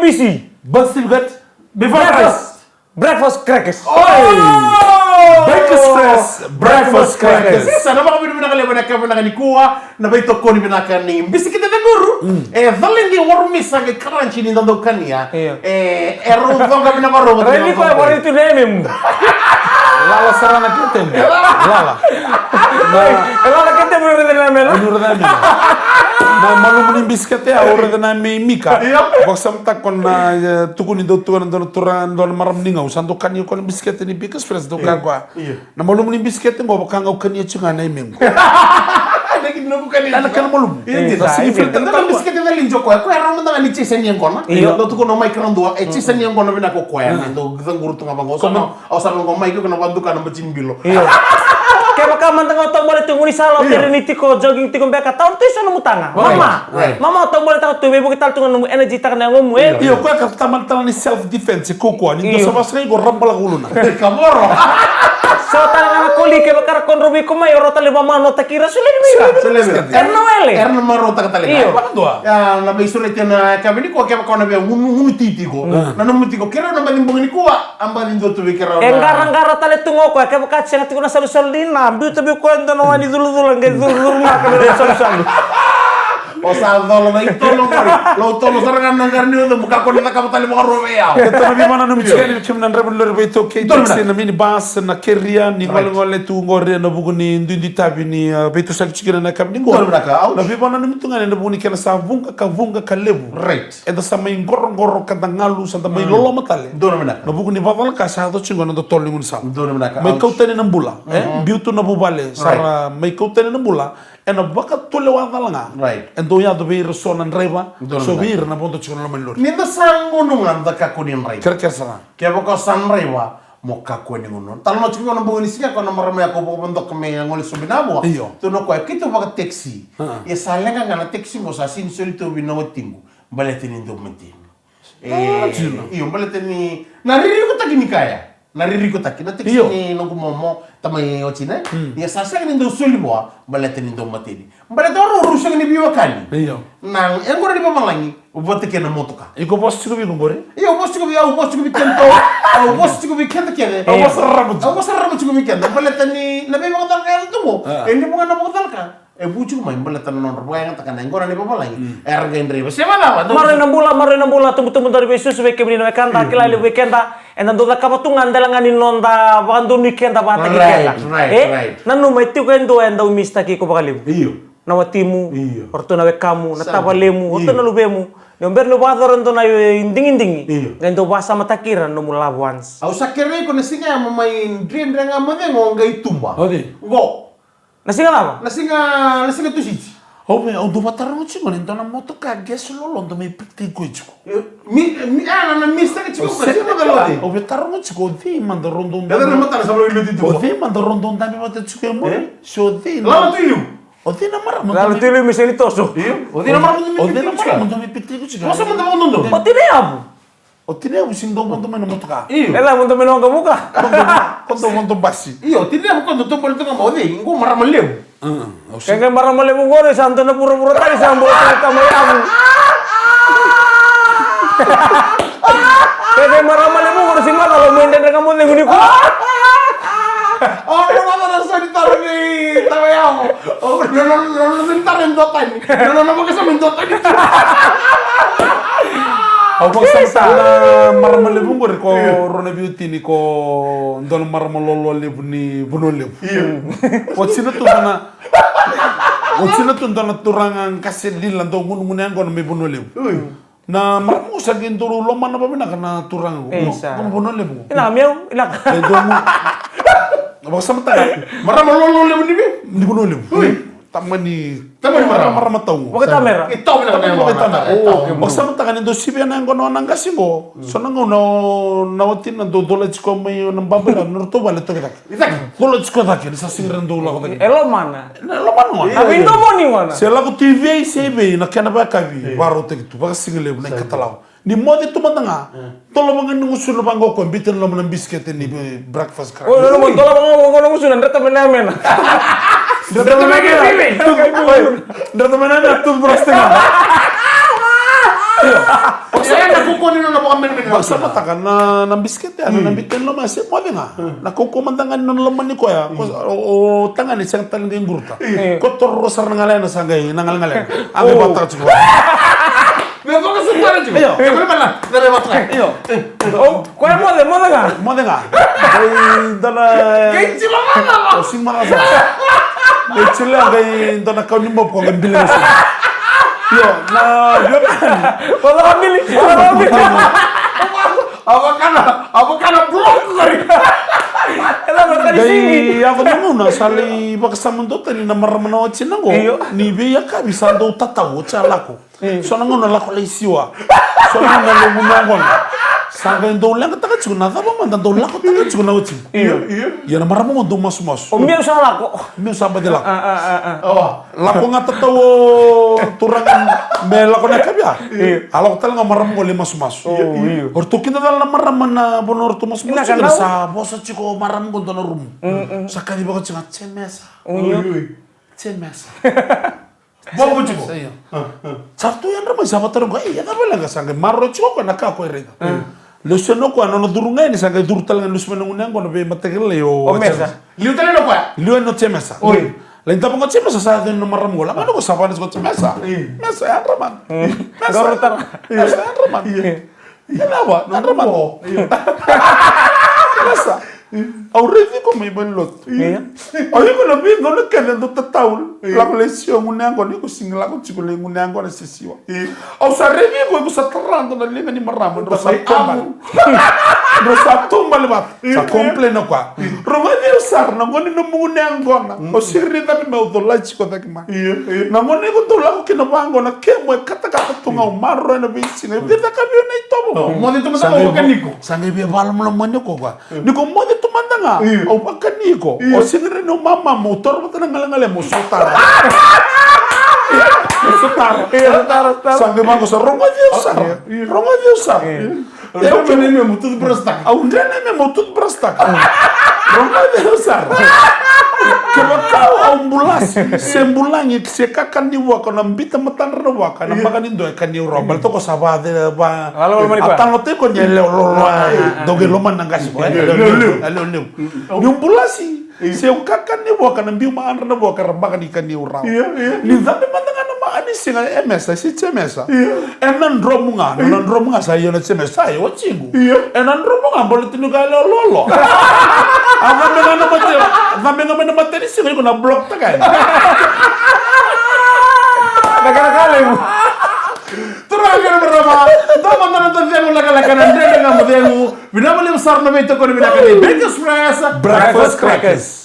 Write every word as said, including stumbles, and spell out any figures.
B C. Birth certificate. Before Christ. Breakfast crackers. Oi! Bakers Fresh breakfast crackers. Sa na vakavinavinaka levu na kevaka nikua na veitokoni vinaka ni bisikete ceguru. E caladi warumisa qai crunchy ni dodou kania. Io. E, e rau coqa vinaka rau. Rai ni koya vare tu na memu. Lala sara na ketemu. Lala. E lala ketemu ni raica na mena. Ni raica na mena. Na malumu ni bisikete ya, au raica na mei Mika. Io. Vakasamataka ko na, e, tukuni dou tu na dua na turaga, dua na marama ni gau. Sa dou kania ko na bisikete ni Bakers Fresh, dou kaya koya. Io. Na malumu ni bisikete qo vaka ga au kania tiko ga na imequ. Ena kena malumu. Io, io. Na sigi filter na bisikete na linjo koya. Koya rau mada ga ni chase ni yaqona. Io. Dou tukuna mai kara dua, e chase ni yaqona vinaka o koya. Dou caguru tu ga vaqo. Au sa na qo mai kiko na vaduka na batini bilo. Io. Kevaka mada ga o taubale tu gaunisala, o terenitiko, jogging tiko beka, taura tu eso na nomu taga. Mama. Mama, o taubale taka tu, veivuke tale tu ga na nomu energy taka na yagomu, e? Io, koya ka tamata tale ni self defense, e kaukaua. Ni dua sa vakasagai qo, rabala uluna. Kavoro. So tale ga na koli, kevaka ra kodrovi iko mai, o rau tale ni vamanotaki ira, solia vei ira. Solia vei ira. Era na wele. Era na marautaka tale ga. Io. Vakadua. Ia, na veisureti ena yakavi nikua, kevaka o na via gunu, gunu titi iko. Na nomu tiko, keirau na baci bogi nikua, a baci dua tu vei keirau na. E qaraqara tale tu ga o koya, kevaka sega tiko na salusalu dina, biuta vei koya e dua na wai ni culacula, qai curucuru maka na salusalu. O sa cola na itolo qori. Lau tolo sara ga na qara ni uca, mo kakua ni cakava tale vakarua vei au. Keitou na veivakananumi tiko yani vei kemuni na draiva ni lori veitaukei, taxi, na minibus, na keria, ni golegole tu qori ena vuku ni duidui tavi ni, a, veitausali tiko kina na yakavi ni qo. Donu vinaka, au. Na veivakananumi tu ga yani ena vuku ni kena sa vuqa ka vuqa ka levu. Right. Eda sa mai qoroqoro ka da galu, sa da mai loloma tale. Donu vinaka. Na vuku ni vakacalaka sa yaco tiko qo na noda tolo ni gaunisala. Donu vinaka, au. Mai kau tani na bula, e? Biu tu na vuvale, sa ra mai kau tani na bula. Ena vakatulewa cala ga. Right. E dau yaco vei ira so na draiva, so vei ira na vodo tiko na loma ni lori. Ni da sa gunu ga da kakua ni draiva. Kerekere sara. Kevaka o sa draiva, mo kakua ni gunu. Talanoa tiko na bogi ni siga ko na marama ya ko vakavodoka me gole sobu na vua. Io. Tukuna o koya, keitou vakatekisi. Ia sa leqa ga na tekisi qo sa sini soli tu vei na watiqu. Baleta ni dau mateni. E, io, baleta ni na ririkotaki ni kaya. Na ririkotaki, na tekisi ni noqu momo, tamai watina. Ia sa sega ni dau soli vua, baleta ni dau mateni. Baleta o rau rau sega ni veiwekani. Io. Na yaqona ni vavalagi, vata kei na motoka. Iko vosa tiko vei iko qori? Io, au vosa tiko vei, au vosa tiko vei keda. Au vosa tiko vei keda kece. Au vosa rarama tiko. Au vosa rarama tiko vei keda. Baleta ni na veivakacalaka yaco tu qo. E levu ga na vakacalaka. E vu tiko mai baleta na nodra vakayagataka na yaqona ni vavalagi. Era qai draiva se vakacava. Maroroi na bula, maroroi na bula, tubutubu daru veisusu vei kemuni na wekada, kila levu vei keda. Eda dau cakava tu ga dela ga ni noda vakadonui keda vakataki keda. Right, right, right. Nanuma e tiko e dua e dau misitaki iko vakalevu. Io. Na watimu, o ratou na wekamu, na tavalemu, o ratou na luvemu. Ni o bera ni o vakayacora e dua na idigidigi. Io. Qai dau vakasamataki ira na nomu loved ones. Au sa kerei iko na siga ya mo mai dredre ga mo cegu o qai tuba. O cei? Qo. Na siga cava? Na siga, na siga Tusiti. Au via, au dau vakataroga tiko ni dua na motoka gas lolo dau mai pikitaki koya tiko. Mi, mi, a, na, na mistake tiko, ka sega mada lo dei. Au via taroga tiko, o cei mada rau dau dau. Eda na matana sa mai luti tiko. O cei mada rau dau dabe vata tiko e muri. Se o cei na. Lala tu i liu. O cei na marama. Lala tu i liu me sega ni toso. Io, o cei na marama dau mai pikitaki koya tiko. O cei na marama dau mai pikitaki koya tiko. Kosa mada vakadodonu. O cei na yavu. O Tinevu sega ni dau vodo mai na motoka. Io. E la vodo mai na waqavuka. Ko dau vodo basi. Io, Tinevu ko dau tobo le toka mai, o cei, qo marama levu. Ke qai marama levu qori sa dua na vuravura tani sa bau tani tama yavu. Ke qai marama levu qori si macala mo dredre ga mo cegu ni kua. O, o, o, o, o, sa ni taro ni tama yavu. O, no, no, no, no, no, ni taro ni dua tani. No, no, no, vakasama ni dua tani. Au vakasamataka na marama levu qori ko rua na veiwatini ko dua na marama loaloa levu ni Vanua Levu. Io. Watina tu dua na, watina tu dua na turaga qase lila dau gunugunu yaqona mai Vanua Levu. Ui. Na marama qo sa qai dau lomana vavinaka na turaga qo. Ei, sa. Qo Vanua Levu qo. Inaka meu, inaka. E dau mu. Vakasamataka. Marama loaloa levu ni vei? Ni Vanua Levu. Ui. Tamani. Tamani marama. Marama tau qo. Vakatamera. E tau vinaka na yaqona. Vakatamera. O, vakasamataka ni dau sivia na yaqona o na qase qo. So na gauna o na watina dau cola tiko mai o na baba ira na ratou vale toki cake. Cola tiko cake, ni sa sega ni ra dau lako cake. E lomana. Na lomana gona. A veidomoni gona. Se lako tu i vei, se i vei, na kena vakayakavi, vakarautaki tu, vakasigalevu, na ikatalau. Ni moce tu mada ga, tolo vaga ni gusuna vaqo ko biuta na loma na bisikete ni breakfast crack. O, na loma, tolo vaga vaqo na gusuna, dreta mai na yamena. Dreta mai na yamena. Dreta mai na yamena, toothbrush tiko ga. Io. Ko ni nona vakamenemene. Vakasamataka na, na bisikete ya, na, na bita ni loma se moce ga. Na kaukauwa mada ga ni nona lomani koya. Ko, o, o tagane sega tale ni qai guruta. Ko tororo sara na galena sa qai na galegale. A qai vakataka tiko. Me vakasutara tiko. Io. E kore mana, na me vakataka. Io. O, koya moce, moce ga. Moce ga. Qai dana. Qai tila mana. O sing mana sa. Qai tila qai dana kau ni mopo qai bili na sing. Io, na, io. Wala ka bili, wala ka bili. Avakana, avakana block kari. Ela na kari sini. Qai yaco na gauna sa lai vakasama dua tani na marama na wati na qo. Io. Ni veiyakavi sa dau tatau oti a lako. So na gauna lako lai siwa. So na gauna lai gunu yaqona. Sa qai dau leqataka tiko na cava mada dau lakotaka tiko na wati. Io, io. Ia na marama qo dau masumasu. O meu sa lako. Meu sa baci lako. A, a, a, a. Lako ga tatau o turaga me lako na yakavi ya. Io. A lako tale ga marama qo lai masumasu. O, io. O ratou kidacala na marama na vanua o ratou masumasu tiko, sa vosa tiko marama qo dua na rumu. Sa kacivaka tiko ga, Jemesa. Oi, oi. Jemesa. Bobo tiko. Io. Sa ratou yadra mai sa vataroga, ei, e cava leqa, sa qai maroroya tiko koya na ka koya e raica. Lesu yani o koya, nona curu ga yani, sa qai curu tale ga, lesu mai na gunu yaqona vei mataka lailai o Mesa. Liu tale na koya. Liu yani o Jemesa. Oi. Lai davo ga o Jemesa sa yaco yani na marama qo. Lako yani o koya sa vakayadrati koya o Jemesa. Io. Mesa, yadra mada. Mesa. Mesa, yadra mada. Io. Io. Yadra mada. Io. Mesa. Au raici iko mai valenilotu. Io. Au iko na veigauna kece dau tatau. Io. Lako lai siwa gunu yaqona, iko sega ni lako tiko lai gunu yaqona se siwa. Au sa raici iko, iko sa tara dua na liga ni marama, drau sa tubale. Drau sa tubale vata. Sa complain o koya. Rogoci au sara, na gauna ni nomu gunu yaqona. Au sega ni raica me au colati iko cake mai. Na gauna iko dau lako kina vaqo, na kemu e katakata tu ga, au maroroya na veisiga. E veicakavi au na itovo. Moce tu mada ga au vakani iko. Sa qai via vakalomalomani o koya. Ni ko moce tu mada ga, au vakani iko. Au sega ni raica ni au mamama, au taura vata na galegale, au sotara. Au sotara. Sa qai vaqo sa rogoci au sara. Rogoci au sara. Au dre na ime mo toothbrush taka. Au dre na ime mo toothbrush taka. Rogoci au sara. Kevaka au bulasi se bulagi se kakana ni vuaka, na bita matadra na vuaka, na baka ni dua e kania rawa. Baleta o koya sa va, va, a tagota iko ni e lewe loloa. Dau qai lomani na qase. Lewe levu. Lewe levu. Niu bulasi se kakana ni vuaka, na biu ma adra na vuaka, era baka ni kania rawa. Io, io. Ni cabe mada ga na maka ni siga e Mesa, se Jemesa. Io. Ena dromu ga, nona dromu ga sa io na Jemesa, sa io o jiqu. Io. Ena dromu ga, baleta ni ka lewe loloa. A cabe ga na mate, cabe ga mai na mata ni siga, iko na block taka yani. Na ka, na ka levu. Turaga kei na marama, dua mada na noda cegu lekaleka na Dredre Ga Mo Cegu. Vinaka vakalevu sara na veitokoni vinaka ni Big Express Breakfast Crackers.